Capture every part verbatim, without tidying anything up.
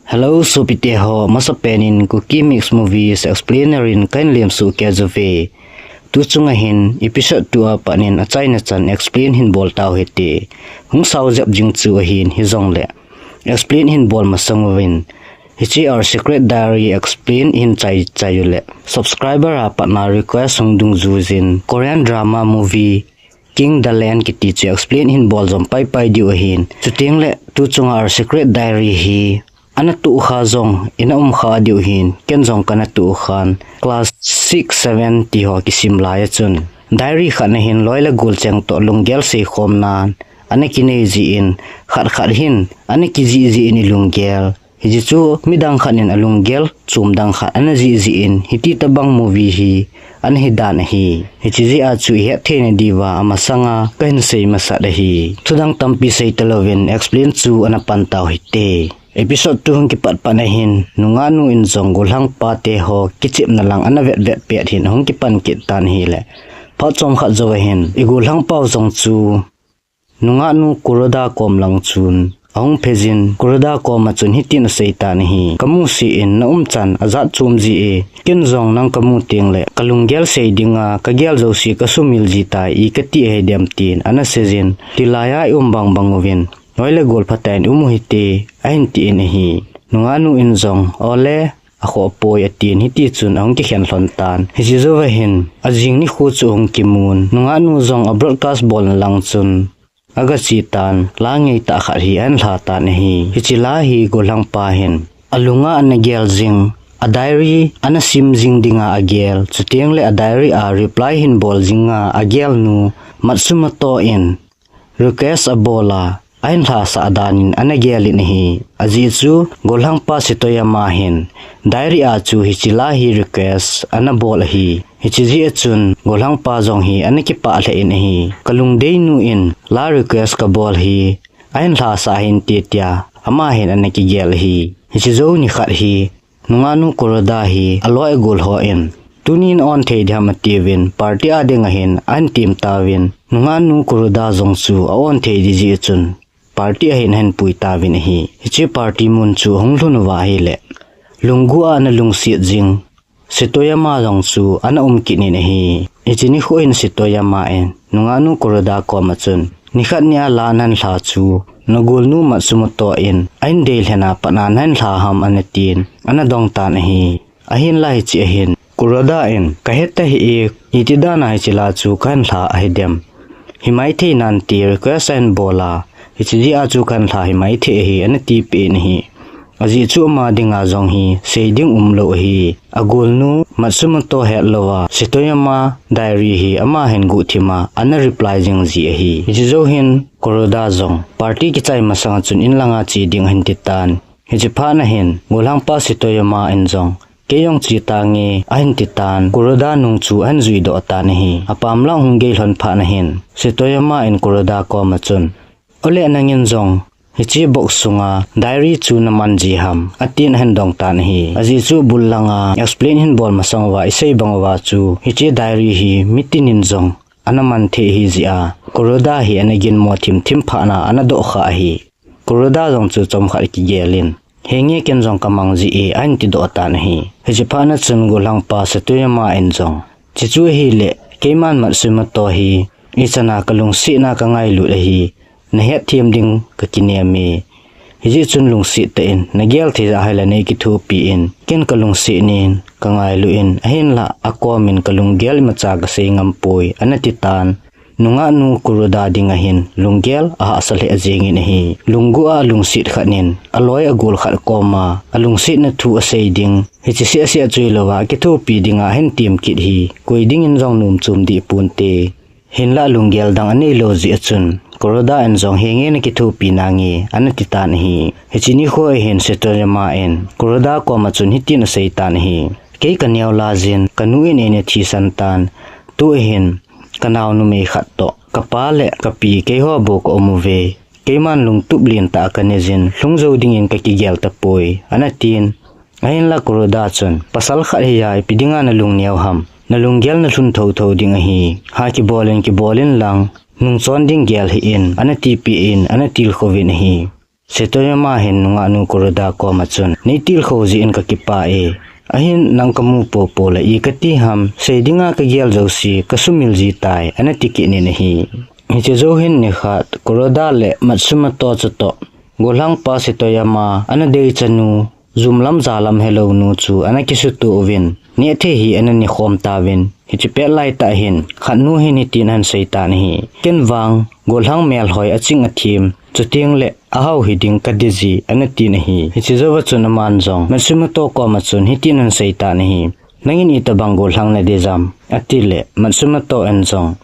Hello, sopite ho, masapen in Kuki Mix Movies Explainer in kahin lemsuh kit uve. Tu chunga hin episode two a pat in achaina chan explain hin bol tau hite. Hung sao jep jing chu ahin, hijongle explain hin bol masang uvin, hiche Our Secret Diary explain hin chai chai uleh, subscriber a pat na request hung dungjuijin Korean drama movie King the Land kiti chu explain hin bol jom pai pai diu ahin. Chuteng le tu chunga Our Secret Diary hi ana tuh kha jong ina um kha diu ahin, ken jong kana tuh khan class six, seven ti ho kisim lai a chun diary khat na hin loi le gol cheng toh lunggel seikhom nan ana kinei jin, khat khat hin ana kijih jin i lunggel. Hiche chu midang khat in alunggel chom dang khat ana jih jin, hiti tabang movie hi ana hi dan ahi. Hiche jeh a chu ihet thei na diuva amasanga kahin sei masat ahi. Thudang tampi sei talouvin explain chu ana pan tau hite. Episode two hung kipat pat na hin, nungah nu in jong gollhang pa te ho kichepna lang ana vet vet pet hin ahung kipan kit tan ahile, phat chom khat jou ahin, i gollhang pau jong chu nungah nu Kuroda kom lang chun ahung phe jin, Kuroda kom a chun hitin asei tan ahi. Kamu sih in, na umchan ajat chom ji e, ken jong nang kamu teng le kalunggel sei dinga kagel jouse kasumil ji tai kati ahi dem tin ana sei jin, tilai a i um bang bang uvin, loi le gol phatah in um u hite ahin tin ahi. Nungah nu in jong, ole, akhoh poi atin, hiti chun ahung kikhen lhon tan. Hiche jou ahin, ajing nikho chu ahung kimun, nungah nu jong a broadcast bolna lang chun aga che tan, la ngeitah khat hi ahin lha tan ahi. Hiche la hi gollhang pa hin alunga ana gel jing, a diary ana sim jing dinga agel, chuteng le a diary a reply hin bol jinga agel nu Matsumoto in request abol a, ahin lhasah dan in ana gel in ahi. Ajeh chu gollhang pa Setoyama hin diary a chu hiche la hi request ana bol ahi. Hiche jeh a chun gollhang pa jong hi ana kipah lheh in ahi. Kalungdei nu in la request kabol hi ahin lhasah hinte tia ama hin ana kigel ahi. Hiche jou nikhat hi nungah nu Kuroda hi aloi agol ho in, tuni na on thei diham atiuvin, party a dinga hin ahin tem tauvin, nungah nu Kuroda jong chu a on thei ding jeh chun party a hin ahin pui tauvin ahi. Hiche party mun chu ahung lhun uva ahile, lunggel a ana lungset jing Setoyama jong chu ana um kit in ahi. Hiche nikho hin Setoyama in nungah nu Kuroda kom a chun, nikhat nia la nahin lha chu nagol nu Matsumoto in ahin dei lhena pat a nahin lha ham ana tin, ana dong tan ahi. Ahinla hiche ahin Kuroda in, kahe tahih e, iti dan a hiche la chu kahin lha ahi dem. Hi maithei nante, request ahin bol a, hiche jeh a chu kahin lha hi maithei ahi ana tipeh in ahi. Ajeh chu ama dinga jong hi sei ding umlou ahi. Agol nu Matsumoto het louva Setoyama diary hi ama hin guhthim a ana reply jing ji ahi. Hiche jou hin Kuroda jong party kichai masang a chun in langa che ding ahin ti tan. Hiche phat na hin gollhang pa Setoyama in jong, kei jong che tange ahin ti tan. Kuroda nung chu ahin jui doh tan ahi. Apam lang hung gei lhon phat na hin Setoyama in Kuroda kom a chun, ole, nangin jong hiche box sunga diary chu naman ji ham atin ahin dong tan ahi. Ajeh chu bul langa explain hin bol masang uva isei bang uva chu hiche diary hi mitin in jong ana man thei ahi jeh a Kuroda hi ana ginmo thim thim phat na ana doh kha ahi. Kuroda jong chu chomkhat kigel in, henge, ken jong kamang ji e ahin ti doh tan ahi. Hiche phat na chun gollhang pa Setoyama in jong, chuche chu ahile, keiman Matsumoto hi ichan a kalungset na kangailut ahi, nahet them ding kakinem e. Hijeh chun lungset tah in, nagel thei jeh a ahile nei kithopi in, ken kalungset nin kangailu in, ahinla akom in kalunggel imacha kasei ngam poi, ana ti tan. Nungah nu Kuroda dinga hin lunggel ahahsa lheh jeng in ahi. Lunggel a alungset khat nin aloi agol khat koma alungsetna thu asei ding, hiche seh seh chu hilouva akithopi dinga ahin tem kit hi koi dingin jong nom chom deh ponte. Hinlah lunggel dang anei lou jeh a chun Kuroda in jong, henge, nakithopi nange, ana ti tan ahi. Hiche nikho hin Setoyama in Kuroda koma chun hitin asei tan ahi. Kei kaneo lha jin, kanu in eina thisan tan. Tu ahin kanao numei khat toh, kapa le kapi keiho bou ka um uve. Keiman lungtup lentah a kanei jin, lhung jou dingin kakigel tapoi, ana tin. Ahinla Kuroda chun, pasal khat hi a ipi dinga nalung neo ham? Nalunggel nalhun thotho ding ahi. Ha kibol in, kibol in lang, nungchon ding gel hih in, ana tipeh in, ana tilkhou vin ahi. Setoyama hin nungahnu Kuroda koma chun, "Neitilkhou jeh in kakipah e. Ahin nang kamu popo le i kati ham, sei dinga kagel jouse kasumil ji tai," ana tikit in ahi. Hiche jou hin nikhat, Kuroda le Matsumoto chutoh, gollhangpa Setoyama ana deichanu, jum lam ja lam helou nu chu ana kisutoh uvin, nehthei hi ana nekhom tauvin, hiche pet laitah hin, khatnu hin hitin ahin seitan ahi. "Ken vang, gollhang melhoi aching athem, chuteng le ahao hiding kadei ji," ana tin ahi. Hiche jouva chun aman jong, Matsumoto koma chun hitin ahin seitan ahi. "Nangin itobang gollhang nadei jam," ati le, Matsumoto in jong,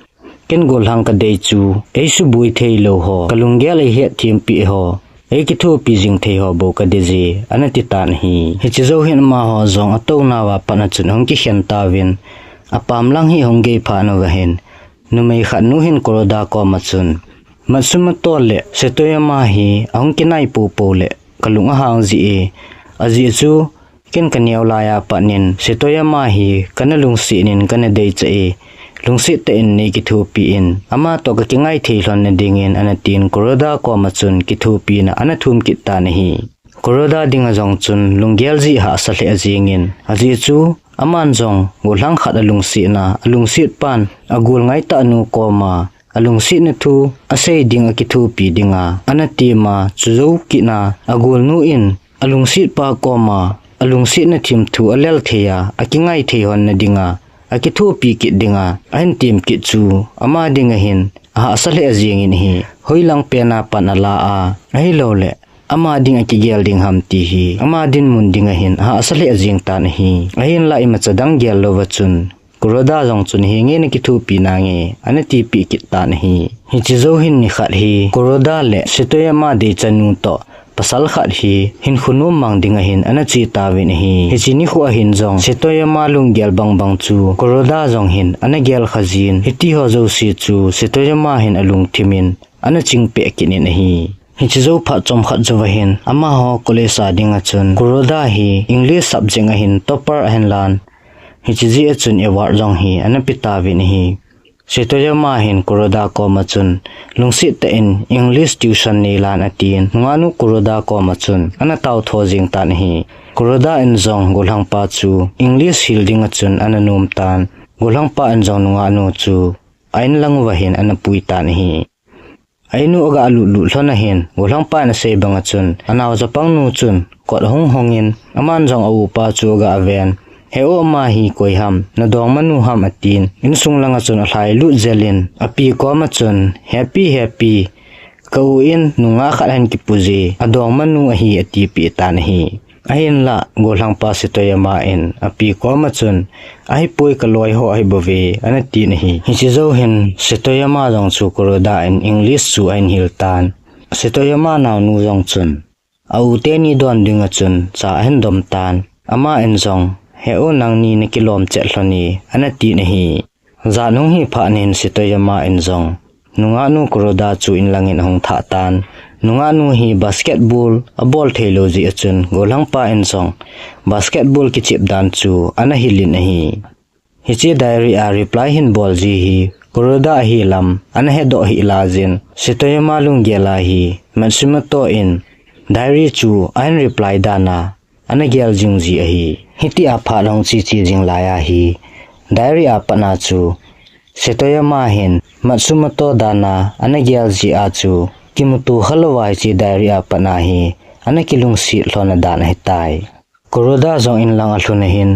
"Ken gollhang kadei chu, eisuboi thei lou ho, kalunggel eihet thempi ho, eikithopi jing thei ho bou kadei ji," ana titan ahi. Hiche jou hin amaho jong atouna uva pat a chun ahung kikhen tauvin, apam lang hi ahung gei phat uva hin, numei khatnu hin Kuroda koma chun, "Matsumoto le Setoyama hi ahung kinai popo le kalung ahang ji e, ajeh chu ken kaneo laiya pat in Setoyama hi kana lungset in kana deicha e, lungset tah in neikithopi in, amatoh kakingai thei lhon nadingin," ana tin Kuroda koma chun kithopina ana thum kit tan ahi. Kuroda dinga jong chun lunggel jeh hahsa lheh ajingin, ajeh chu aman jong gollhang khat alungsetna, alungset pan agol ngaitah nu koma alungsetna thu asei ding akithopi dinga ana tem a, chujou kit a agolnu in alungsetpa koma alungsetna thim thu alel thei a, akingai thei lhon nadinga akithopi kit dinga ahin tem kit chu ama dinga hin ahahsa lheh ajingin ahi. Hoilang pena pan ala a, ahilouleh ama ding akigel ding ham ti hi ama dinmun dinga hin ahahsa lheh ajing tan ahi. Ahinlah imacha dang gel louva chun Kuroda jong chun, "Henge nakithopi nange," ana tipeh kit tan ahi. Hiche jou hin nikhat hi Kuroda le Setoyama deichanu toh pasal khat hi hinkho nom mang dinga hin ana che tauvin ahi. Hiche nikho a hin jong Setoyama lunggel bangbang chu Kuroda jong hin ana gel kha jin, hitiho jouse chu Setoyama hin alungthim in ana chingpeh kit in ahi. Hiche jou phat chomkhat jouva hin amaho college a dinga chun Kuroda hi English subject a hin topper ahin lan, hiche jeh a chun award jong hi ana pe tauvin ahi. Setoyama hin Kuroda koma chun, "Lungset tah in English tuition neilan," atin, nungahnu Kuroda koma chun ana taotho jing tan ahi. Kuroda in jong gollhangpa chu English hil dinga chun ana nom tan, gollhangpa in jong nungahnu chu a-in lang uva hin ana pui tan ahi. A-in u aga lut lut lhon a hin, gollhangpa in asei banga chun, anao chapangnu chun kot ahung hongin, aman jong a-upa chu aga ven. "He u, ama hi koi ham, nadongmanu ham?" atin, insung langa chun alhai lut jel in, api koma chun, "Hepi, hepi, ka-u in nungah khat ahin kipu je, adongmanu ahi," atipeh tan ahi. Ahinlah, gollhangpa Setoyama in api koma chun, "Ahipoi, kaloi ho ahi bouve," ana tin ahi. Hiche jou hin Setoyama jong chu Kuroda in English chu ahin hil tan. Setoyama naonu jong chun a-u teni don dinga chun cha ahin dom tan. Ama in jong, "He u, nangni nakilom chet lhon e," ana tin ahi. Jan hung hi phat in Setoyama in jong nungahnu Kuroda chu in langin ahung thah tan. Nungahnu hi basketball abol thei lou jeh a chun, gollhangpa in jong basketball kichep dan chu ana hil in ahi. Hiche diary a reply hin bol ji hi Kuroda ahi lam ana hedoh hih laiyin, Setoyama lunggel a hi Matsumoto in diary chu ahin reply dan a ana gel jing ji ahi. Hiti a phat hung che che jing lai a hi, diary a pat na chu Setoyama hin Matsumoto dan a ana gel ji a chu kimuto khalou a hiche diary a pat na hi ana kilungset lhon a dan ahitai. Kuroda jong in lang alhun a hin,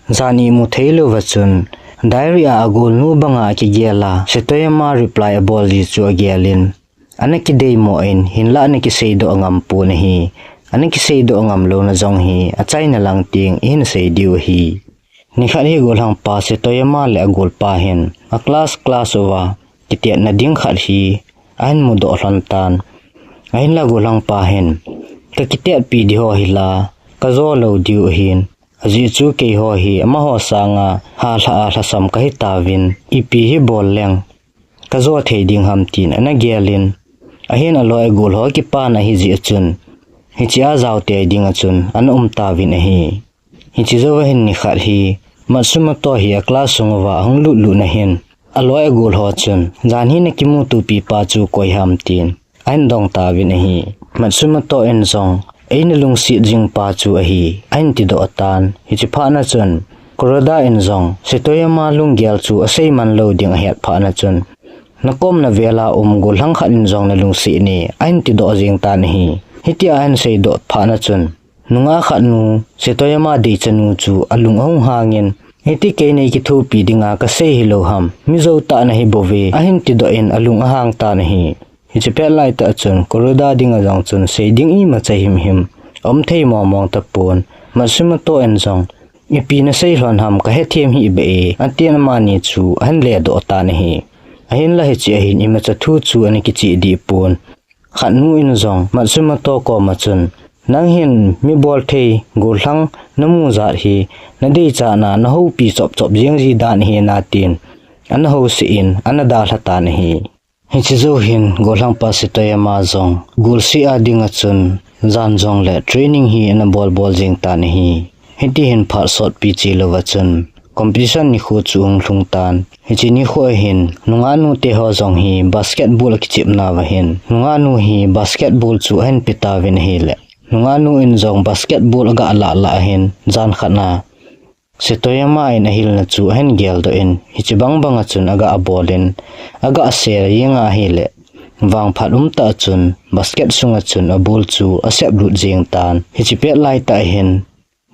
jan imu thei lou va chun, diary a agolnu banga akigel a Setoyama reply abol ji chu agel in, ana kideimo in, hinlah ana kiseidoh ngam pon ahi. Ana kiseidoh ngam louna jong hi achaina lang teng ihin sei diu ahi. Nikhat hi gollhangpa Setoyama le agolpa hin a class class uva kitetna ding khat hi ahin mudoh lhon tan. Ahinlah gollhangpa hin, "Kakitetpi di ho hi la, kajo lou diu ahin. Ajeh chu keiho hi amaho sanga halha a lhasam kahi tauvin, ipi hi bol leng kajo thei ding ham," tin ana gel in, ahin aloi agol ho kipana ahi jeh a chun, hiche a jaotei ding a chun ana um tauvin ahi. Hiche jou a hin nikhat hi Matsumoto hi a class sung uva ahung lut lut na hin, aloi agol ho chun, "Jan hi nakimutopi pa chu koi ham?" tin ahin dong tauvin ahi. Matsumoto in jong, "Eina lungset jing pa chu ahi," ahin tidoh tan. Hiche phat na chun, Kuroda in jong, Setoyama lunggel chu asei man lou ding ahet phat na chun, "Nakom na vel a um gollhang khat in jong nalungset e," ahin tidoh jing tan ahi. Hitia ahin seidoh phat na chun, nungah khat nu, Setoyama deicha nu chu alung ahung hang in, "Hiti kei nei kithopi dinga kasei hilou ham, mi jou tah nahi bouve," ahin tidoh in alung ahang tan ahi. Hiche pet lai tah chun, Kuroda dinga jong chun sei ding imacha himhim aum thei mong mong tapon, Matsumoto in jong, "Ipi nasei lhon ham kahethem hih beh e," atin amani chu ahin ledoh tan ahi. Ahinla hiche ahin imacha thu chu ana kicheh deh pon. Khat nu in jong Matsumoto koma chun, "Nang hin mi bolthei gollhang namu jat hi, nadeicha na nahoupi chop chop jeng ji dan ahi," atin ana housih in ana dalha tan ahi. Hiche jou hin gollhang pa Setoyama jong golseh a dinga chun jan jongle training hi ana bol bol jeng tan ahi. Hiti hin phat sotpi che louva chun competition nikho chu ahung lhung tan. Hiche nikho ahin nungah nu teho jong hi basketball akichep nauva hin, nungah nu hi basketball chu ahin pe tauvin ahile, nungah nu in jong basketball aga lah lah ahin, jan khat na Setoyama in ahilna chu ahin geldoh in, hiche bang banga chun aga abol in, aga aser jeng ahile, vangphat umtah chun basket sunga chun aball chu asep lut jeng tan. Hiche pet lai tah hin,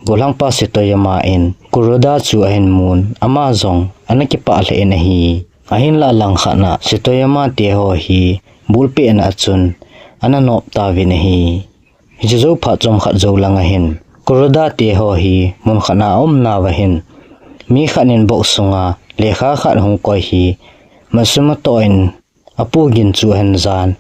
gollhang pa Setoyama in Kuroda chu ahin mun, ama jong ana kipah lheh in ahi. Ahinla langkhat na Setoyama teho hi ball pehna a chun ana nop tauvin ahi. Hiche jou phat chomkhat jou langa hin, Kuroda teho hi mun khat na aum nauva hin, mi khat in box sunga lekha khat ahung koi hi Matsumoto in apu gin chu ahin jan.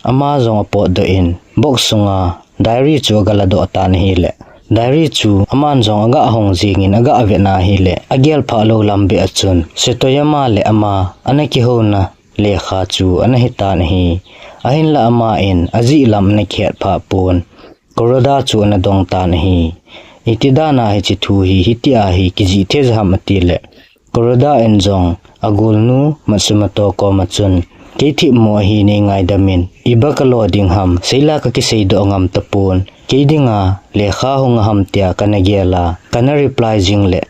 Ama jong apotdoh in, box sunga diary chu aga ladoh tan ahile, diary chu aman jong aga hong jing in aga vet na ahile, agel phah lou lam beh a chun, Setoyama le ama ana kihouna lekha chu ana hi tan ahi. Ahinla ama in ajih lam ana kihet phah pon, Kuroda chu ana dong tan ahi. Iti dan a hiche thu hi, hitia hi kijih thei jeh ham atile, Kuroda in jong agolnu Matsumoto koma chun, "Kei themmo ahi, nei ngaidam in, iba kalo ding ham, seila kakiseidoh ngam tapon, kei dinga lekha hung a ham tia kana gel a, kana reply jing le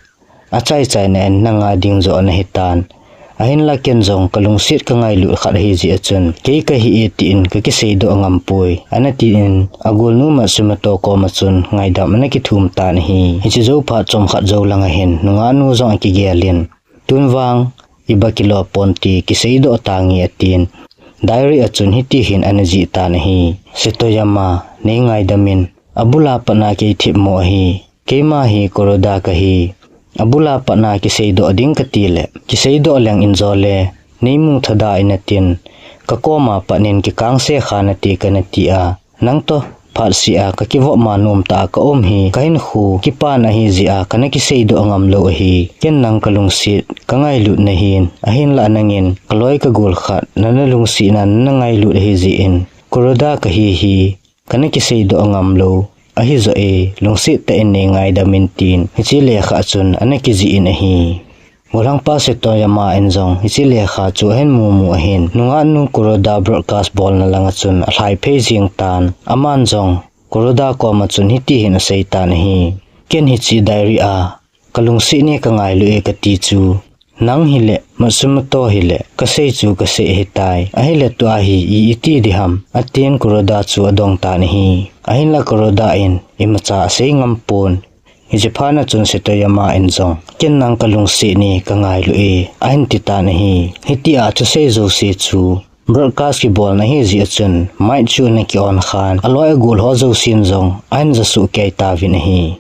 achai chaina in nanga ding joh ana hi tan. Ahinla ken jong kalungset kangailut khat ahi jeh a chun, kei kahi e tin kakiseidoh ngam poi," ana tin, agolnu Matsumoto koma chun ngaidam ana kithum tan ahi. Hiche jou phat chomkhat jou langa hin, nungah nu jong akigel in, "Tun vang iba kilo pon ti kiseidoh tange," atin, diary a chun hiti hin ana jih tan ahi. "Setoyama, nei ngaidam in, abul a pat na kei themmo ahi. Keima hi Kuroda kahi. Abul a pat na kiseidoh ding kati le, kiseidoh leng in jo le, nei mu thada in atin, kakoma pat in kikangse kha nate kana ti a, nang toh phatseh a kakivop ma nom tah a kaum hi, kahinkho kipana ahi jeh a kana kiseidoh ngam lou ahi. Ken nang kalungset, kangailut nahin, ahinla nangin kaloi kagol khat, nana lungset na nana ngailut ahi jeh in, Kuroda kahi hi, kana kiseidoh ngam lou ahi joh e, lungset tah in nei ngaidam in," tin hiche lekha chun ana kijih in ahi. Golhangpa Setoyama in jong hiche lekha chu ahin mumu ahin, nungah nu Kuroda broadcast bolna langa chun alhai phei jing tan. Aman jong Kuroda koma chun hiti hin asei tan ahi. Ken hiche diary a kalungset ne kangailu e kati chu, nang hile, Matsumoto hile, kasei chu kasei ahitai. Ahile tua hi i, iti diham, atin Kuroda chu adong tan ahi. Ahinla Kuroda in imacha asei ngam pon. Hiche phat na chun Setoyama in jong, ken nang kalungset ne kangailu e, ahin ti tan ahi. Hitia thusei jouse chu broadcast kibolna ahi jeh a chun, mic chu ana ki on khan, aloi agol ho jousen jong ahin ja soh kei tauvin ahi.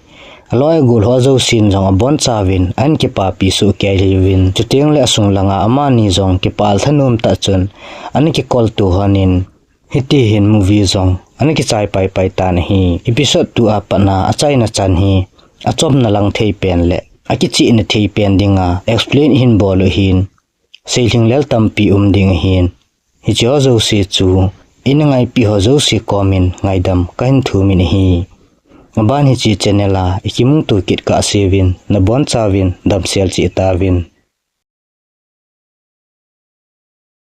Aloi agol ho jousen jong abonchauvin ahin kipapi soh kei uvin, chuteng le asung langa amani jong kipah thanom tah chun ana kikol to hon in, hiti hin movie jong ana kichai paipai tan ahi. Episode two a pat na achaina chan hi achomna lang thei pen le akichihna thei pen dinga explain ihin bol u ahin, seilhinglel tampi um ding ahin. Hiche ho jouse chu ina ngaipi ho jouse komin ngaidam kahin thum in ahi. Aban hiche channel a ikimuto kit kah seuvin, nabonchauvin damsel cheh tauvin.